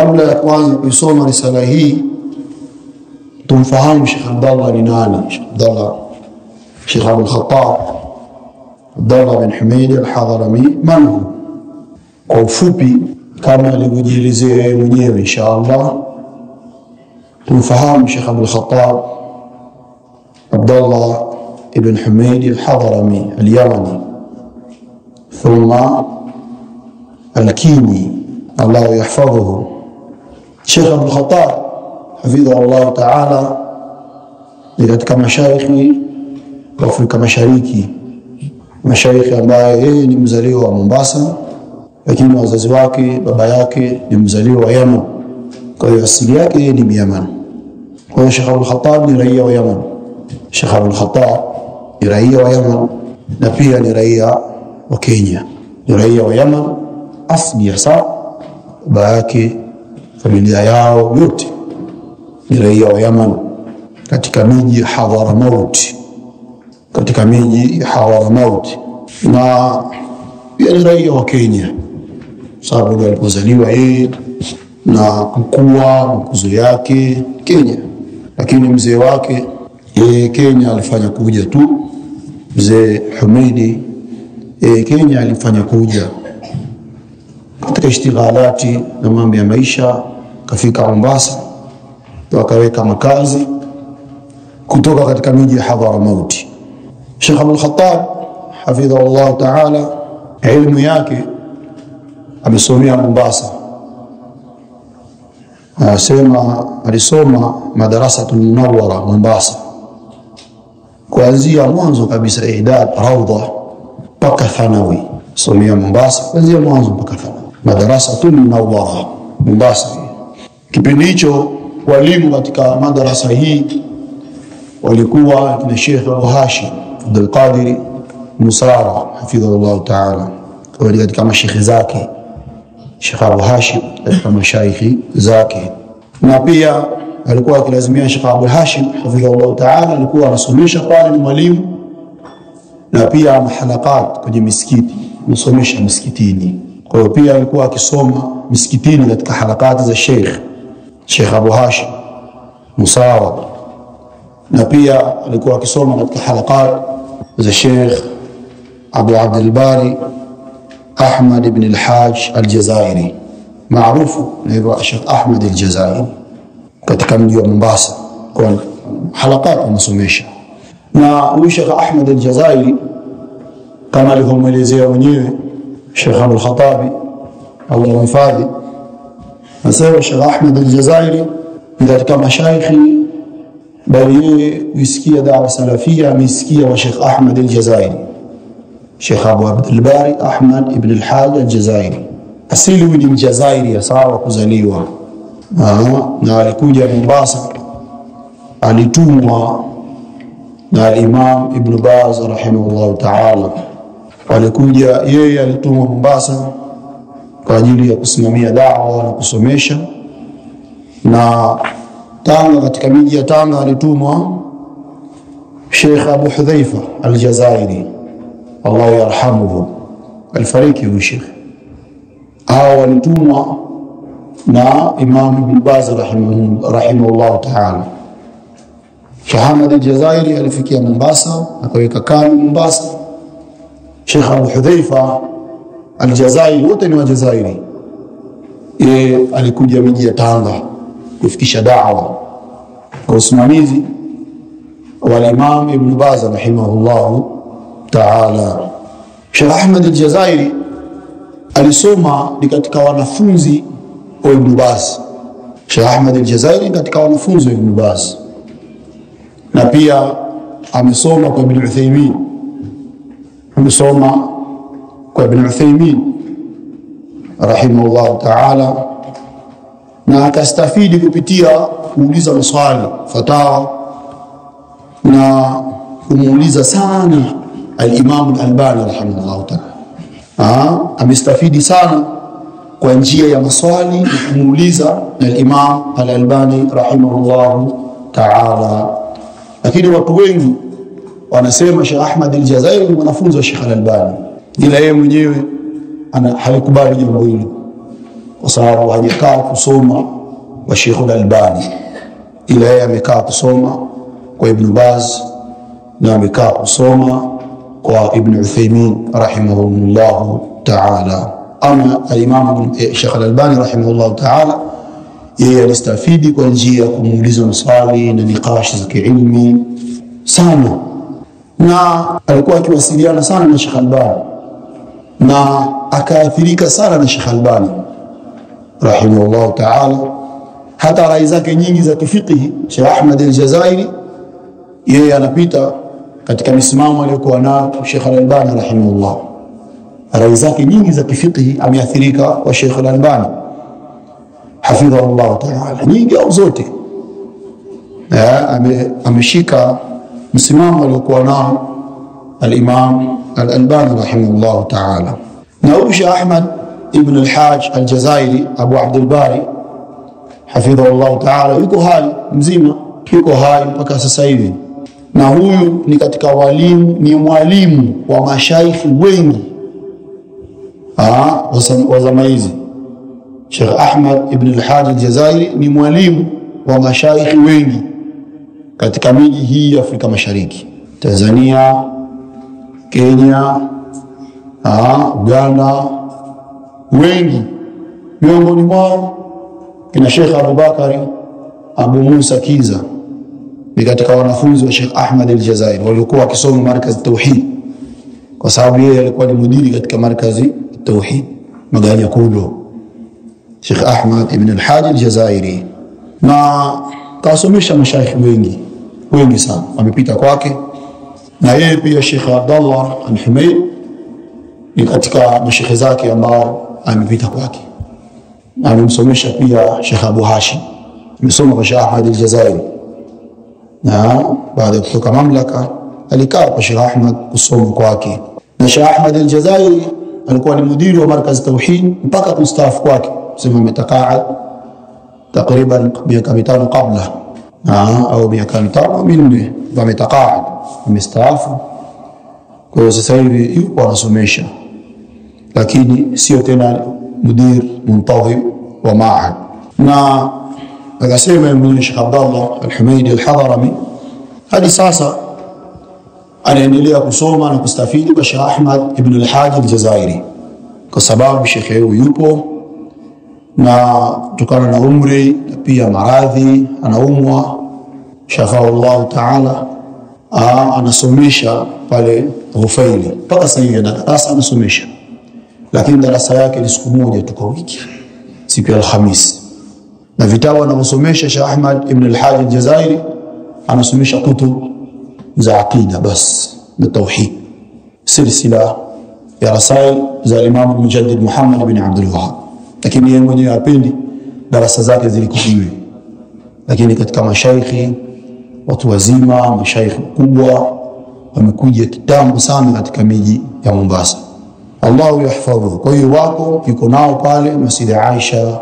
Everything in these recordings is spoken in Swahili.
Kabla ya kuanza kuisoma risala hii, tumfahamu Sheikh Abdallah ni nani. Sheikh Abdallah, Sheikh Abul Khattab Abdallah bin Humaid al-Hadhrami, man hu? Kwa ufupi kama alivyojielezea yeye mwenyewe insha Allah, tumfahamu Sheikh Abul Khattab Abdallah ibn Humaid al-Hadhrami al-Yamani thumma al-Kini, Allah yahfadhuhu. Sheikh Abul Khattab hafidhahu Allah ta'ala ni katika mashaikhi wa Afrika Mashariki, mashaikhi ambaye yeye ni mzaliwa wa Mombasa, lakini wazazi wake, baba yake ni mzaliwa wa Yemen. Kwa hiyo asili yake yeye ni Yemen. Kwa hiyo Sheikh Abul Khattab ni raia wa Yemen. Sheikh Abul Khattab ni raia wa Yemen na pia ni raia wa Kenya. Ni raia wa Yemen asili hasa, baba yake, familia yao yote ni raia wa Yemen, katika miji Hadhramaut, katika miji Hadhramaut, na pia ni raia wa Kenya sababu alipozaliwa yeye na kukua makuzo yake Kenya, lakini mzee wake yeye Kenya alifanya kuja tu. Mzee Humaidi yeye Kenya alifanya kuja katika ishtighalati na mambo ya maisha, kafika Mombasa wakaweka makazi kutoka katika miji ya Hadhramaut. Sheikh Abul Khattab hafidhahu Allah ta'ala, elimu yake amesomea Mombasa. Anasema alisoma Madrasatul Munawwara Mombasa, kuanzia mwanzo kabisa idad raudha mpaka thanawi. Somea Mombasa kuanzia mwanzo mpaka thanawi, Madrasatul Munawwara Mombasa. Kipindi hicho walimu katika madrasa hii walikuwa na Sheikh Abu Hashim Abdul Qadir Musara hafidhahu Allah ta'ala, wali katika mashaikhi zake Sheikh Abu Hashim katika mashaikhi zake, na pia alikuwa akilazimia Sheikh Abu Hashim hafidhahu Allah ta'ala, alikuwa anasomesha pale, ni mwalimu, na pia mahalakat kwenye misikiti, anasomesha misikitini. Kwa hiyo pia alikuwa akisoma misikitini katika halakati za Sheikh Abu Hashim Musara, na pia alikuwa akisoma katika halakat za Sheikh Abu Abdul Bari Ahmad ibn al-Hajj al-Jazairi, maarufu na Sheikh Ahmad al-Jazairi, katika mji wa Mombasa kwa halakat anasomesha. Na huyu Sheikh Ahmad al-Jazairi kama alivyomuelezea mwenyewe Sheikh Abul Khattabi Allah mhifadhi, anasema Sheikh Ahmad al-Jazairi ni katika mashaikhi, bali yeye huisikia dawa salafia ameisikia wa Sheikh Ahmad al-Jazairi, Sheikh Abu Abdul Bari Ahmad ibn al-Hajj al-Jazairi. Asili huyu ni Mjazairi sawa kuzaliwa, na alikuja Mombasa, alitumwa na Imam Ibn Baz rahimahullah ta'ala. Alikuja yeye, alitumwa Mombasa kwa ajili ya kusimamia da'wa na kusomesha, na Tanga, katika miji ya Tanga alitumwa Sheikh Abu Hudhaifa al-Jazairi Allah yarhamuhu, alifariki huyu Sheikh. Hao walitumwa na Imam Ibn Baz rahimahullah ta'ala. Sheikh Ahmad al-Jazairi alifikia Mombasa akaweka kambi Mombasa. Sheikh Abu Hudhaifa al-Jazairi, wote ni Wajazairi, yeye alikuja miji ya Tanga kufikisha da'wa kwa usimamizi wa Imam Ibn Baz rahimahullah ta'ala. Sheikh Ahmad al-Jazairi alisoma ni katika wanafunzi wa Ibn Baz. Sheikh Ahmad al-Jazairi katika wanafunzi wa Ibn Baz, na pia amesoma kwa Ibn Uthaymeen, amesoma kwa Ibn Uthaymeen rahimahullah ta'ala, na akastafidi kupitia kuuliza maswali fatawa na kumuuliza sana al-Imam al-Albani rahimahullah ta'ala. Amestafidi sana kwa njia ya maswali na kumuuliza al-Imam al-Albani rahimahullah ta'ala. Lakini watu wengi wanasema Sheikh Ahmad al-Jazairi ni mwanafunzi wa Sheikh al-Albani, ila yeye mwenyewe halikubali jambo hilo. kwa sababu hajakaa kusoma kwa Sheikh Al-Albani, ila yeye amekaa kusoma kwa Ibn Baz na amekaa kusoma kwa Ibn Uthaymeen rahimahullah ta'ala. Ama al-Imam Sheikh Al-Albani rahimahullah ta'ala yeye alistafidi kwa njia ya kumuuliza maswali na nikashi za kiilmi sana, na alikuwa akiwasiliana sana na Sheikh Albani na akaathirika sana na Sheikh Albani rahimahullah ta'ala. Hata rai zake nyingi za kifiqhi Sheikh Ahmad al-Jazairi yeye anapita katika misimamo aliyokuwa nayo Sheikh Al-Albani rahimahullah. Rai zake nyingi za kifiqhi ameathirika kwa Sheikh Al-Albani hafidhahullah ta'ala, nyingi au zote ameshika msimamo aliokuwa nao al-Imam Al-Albani rahimahullah ta'ala. Na huyu Sheikh Ahmad ibn al-Hajj al-Jazairi Abu Abd al-Bari hafidhahullah ta'ala yuko hai mzima, yuko hai mpaka sasa hivi, na huyu ni katika walimu, ni mwalimu wa mashaikh wengi wa zama hizi. Sheikh Ahmad ibn al-Hajj al-Jazairi ni mwalimu wa mashaikh wengi katika miji hii ya Afrika Mashariki, Tanzania, Kenya, Uganda, wengi. Miongoni mwao kina Sheikh Abubakari Abu Musa Kiza ni katika wanafunzi wa Sheikh Ahmad al-Jazairi waliokuwa wakisoma Markaz Tauhid, kwa sababu yeye alikuwa ni mudiri katika Markazi Tauhid Maganya Kulo, Sheikh Ahmad ibn al-Hajj al-Jazairi, na kasomesha mashaikh wengi wengi sana wamepita kwake. Na yeye pia Sheikh Abdullah al-Humayd ni katika mashaikh zake ambao amepita kwake. Amemsomesha pia Sheikh Abu Hashim, amesoma kwa Sheikh Ahmad al-Jazairi, na baada ya kutoka mamlaka alikaa kwa Sheikh Ahmad kusoma kwake. Na Sheikh Ahmad al-Jazairi alikuwa ni mudiri wa Markaz Tauhid mpaka kustaafu kwake, sema ametakaad takriban miaka 5 kabla au miaka 5 minne ametakaad, amestaafu. Kwa hiyo sasa hivi yuko anasomesha, lakini sio tena mudir muntadhim wa ma'had. Na akasema mwenye Sheikh Abdullah al-Humaidi al-Hadrami hadi sasa anaendelea kusoma na kustafidi kwa Sheikh Ahmad ibn al-Hajj al-Jazairi, kwa sababu Sheikh huyu yupo na kutokana na umri na pia maradhi anaumwa, shafahullah ta'ala, anasomesha pale Ghufaili mpaka sasa hivi darasa anasomesha, lakini darasa yake ni siku moja tu kwa wiki, siku ya Alhamisi. Na vitabu anavyosomesha Sheikh Ahmad ibn al-Hajj al-Jazairi anasomesha kutub za aqida bas na tauhid, silsila ya rasail za Imam Mujaddid Muhammad ibn Abdul Wahhab. Lakini yeye mwenyewe hapendi darasa zake zilikuwa, lakini katika mashaikhi watu wazima, mashaikhi wakubwa wamekuja kitambo sana katika miji ya Mombasa, Allahu yahfadhu. Kwa hiyo wako yuko nao pale Masjid Aisha,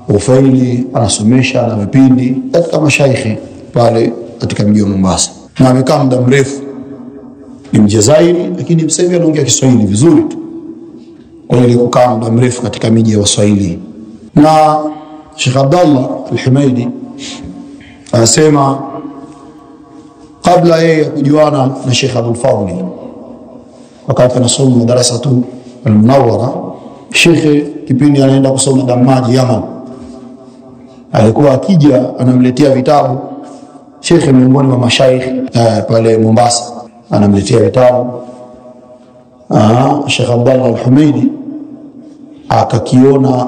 Ufaili anasomesha na vipindi katika mashaikhi pale katika mji wa Mombasa, na amekaa muda mrefu. Ni Mjazairi lakini sasa hivi anaongea Kiswahili vizuri tu, kwa hiyo kukaa muda mrefu katika miji ya Waswahili. Na Sheikh Abdullah al-Humaidi anasema kabla yeye kujuana na Sheikh Abdul Fadhli wakati anasoma madarasa tu al-Munawwara, Sheikh kipindi anaenda kusoma Damaji Yaman, alikuwa akija anamletea vitabu Sheikh miongoni mwa mashaikh pale Mombasa, anamletea vitabu. Sheikh Abdullah al-Humaidi akakiona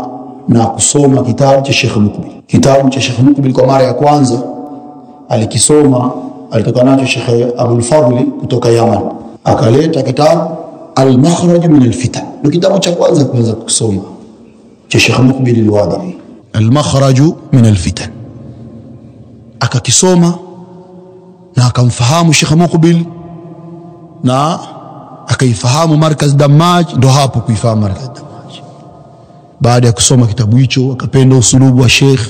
na kusoma kitabu cha Sheikh Mukbil. Kitabu cha Sheikh Mukbil kwa mara ya kwanza alikisoma, alitoka nacho Sheikh Abdul Fadhli kutoka Yaman, akaleta kitabu Al-Makhraj min al-Fitan, ndio kitabu cha kwanza kuanza kusoma cha Sheikh Mukbil al-Wadi, Al-Makhraj min al-Fitan. Akakisoma na akamfahamu Sheikh Mukbil na akaifahamu Markaz Damaj, ndo hapo kuifahamu Markaz Damaj. Baada ya kusoma kitabu hicho akapenda usulubu wa Sheikh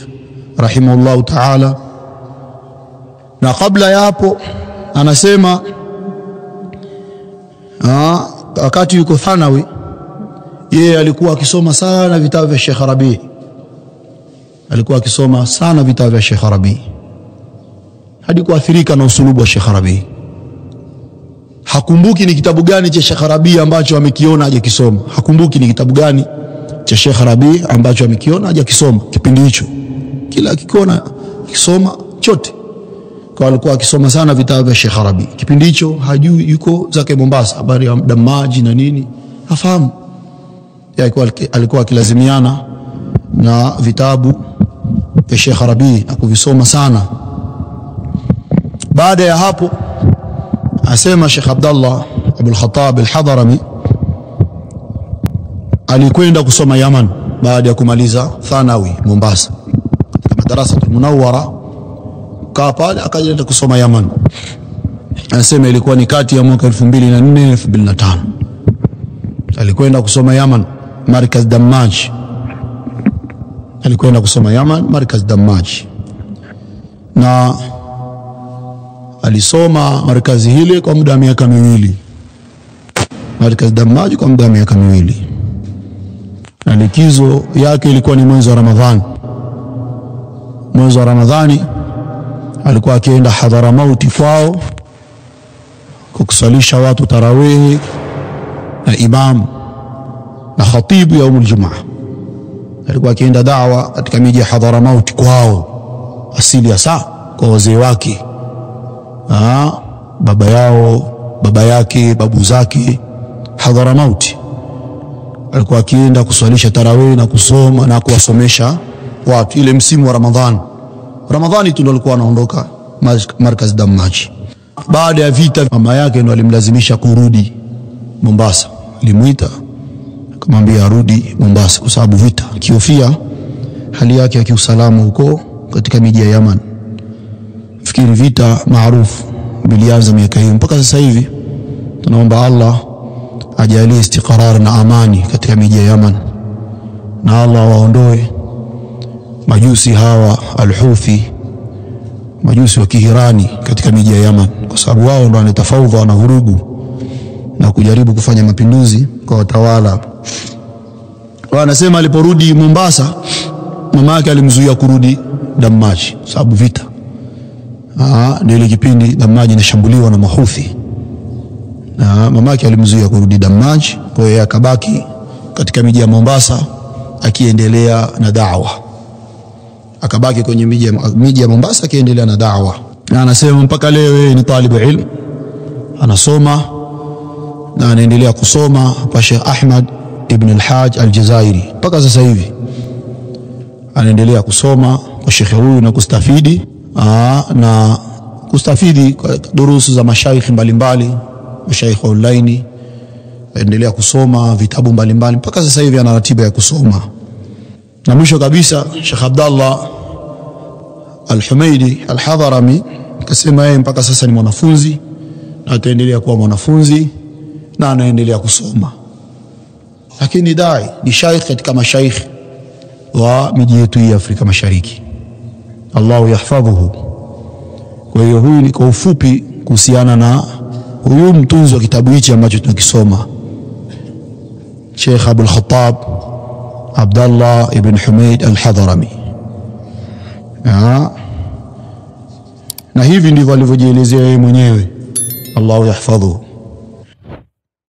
rahimahullahu ta'ala. Na kabla ya hapo anasema wakati yuko thanawi Yeye alikuwa akisoma sana vitabu vya Sheikh Rabi, alikuwa akisoma sana vitabu vya Sheikh Rabi hadi kuathirika na usulubu wa Sheikh Rabi. Hakumbuki ni kitabu gani cha Sheikh Rabi ambacho amekiona hajakisoma. Hakumbuki ni kitabu gani cha Sheikh Rabi ambacho amekiona hajakisoma kipindi hicho. Kila akikiona akisoma chote. Kwa alikuwa akisoma sana vitabu vya Sheikh Rabi kipindi hicho, hajui, yuko zake Mombasa, habari ya Damaji na nini hafahamu. Yeye alikuwa akilazimiana na vitabu vya Sheikh Rabi na kuvisoma sana. Baada ya hapo asema Sheikh Abdullah Abul Khattab Al-Hadrami alikwenda kusoma Yaman baada ya kumaliza thanawi Mombasa katika madarasa al-Munawwara, kaa pale akaenda kusoma Yaman. Anasema ilikuwa ni kati ya mwaka 2004 2005. Alikwenda kusoma Yaman Markaz Dammaj. Alikwenda kusoma Yaman Markaz Dammaj, na alisoma markazi hile kwa muda wa miaka miwili. Markaz Dammaj kwa muda wa miaka miwili. Na likizo yake ilikuwa ni mwezi wa Ramadhani. Mwezi wa Ramadhani alikuwa akienda Hadharamauti kwao kukusalisha watu tarawihi na imam na khatibu yaumul jumaa. Alikuwa akienda dawa katika miji ya Hadharamauti kwao, asili ya saa kwa wazee wake, baba yao, baba yake, babu zake Hadharamauti. Alikuwa akienda kuswalisha tarawih na kusoma na kuwasomesha watu ile msimu wa Ramadhani. Ramadhani tu ndo alikuwa anaondoka Markaz Dammaj. Baada ya vita mama yake ndo alimlazimisha kurudi Mombasa. Alimuita akamwambia arudi Mombasa kwa sababu vita, akihofia hali yake ya kiusalama huko katika miji ya Yaman. Fikiri vita maarufu bilianza miaka hiyo mpaka sasa hivi. Tunaomba Allah ajalie istiqrar na amani katika miji ya Yaman, na Allah waondoe majusi hawa al-Houthi, majusi wa Kihirani katika miji ya Yaman, kwa sababu wao ndo wanatafaudha na vurugu na kujaribu kufanya mapinduzi kwa watawala. Wanasema aliporudi Mombasa mama yake alimzuia kurudi Dammaj sababu vita. Ndio ile kipindi Dammaj inashambuliwa na Mahuthi. Na mama yake alimzuia kurudi Dammaj, kwa hiyo akabaki katika miji ya Mombasa akiendelea na da'wa. Akabaki kwenye miji ya Mombasa akiendelea na da'wa. Na anasema mpaka leo yeye ni talibu ilmu, anasoma na anaendelea kusoma kwa Sheikh Ahmad ibn al-Haj al-Jazairi mpaka sasa hivi anaendelea kusoma kwa Sheikh huyu na kustafidi, na kustafidi kwa durusu za mashaikh mbalimbali, mashaikh online. Anaendelea kusoma vitabu mbalimbali mpaka sasa hivi ana ratiba ya kusoma. Na mwisho kabisa Sheikh Abdullah Al-Humaidi Al-Hadrami akasema yeye mpaka sasa ni mwanafunzi na ataendelea kuwa mwanafunzi na anaendelea kusoma. Lakini dai ni shaikh katika mashaikh wa miji yetu ya Afrika Mashariki. Allahu yahfadhuhu. Kwa hiyo huyu ni kwa ufupi kuhusiana na huyu mtunzi wa kitabu hichi ambacho tunakisoma, Sheikh Abul Khattab Abdullah ibn Humaid Al-Hadrami. Na hivi ndivyo alivyojielezea yeye mwenyewe. Allahu yahfadhuhu.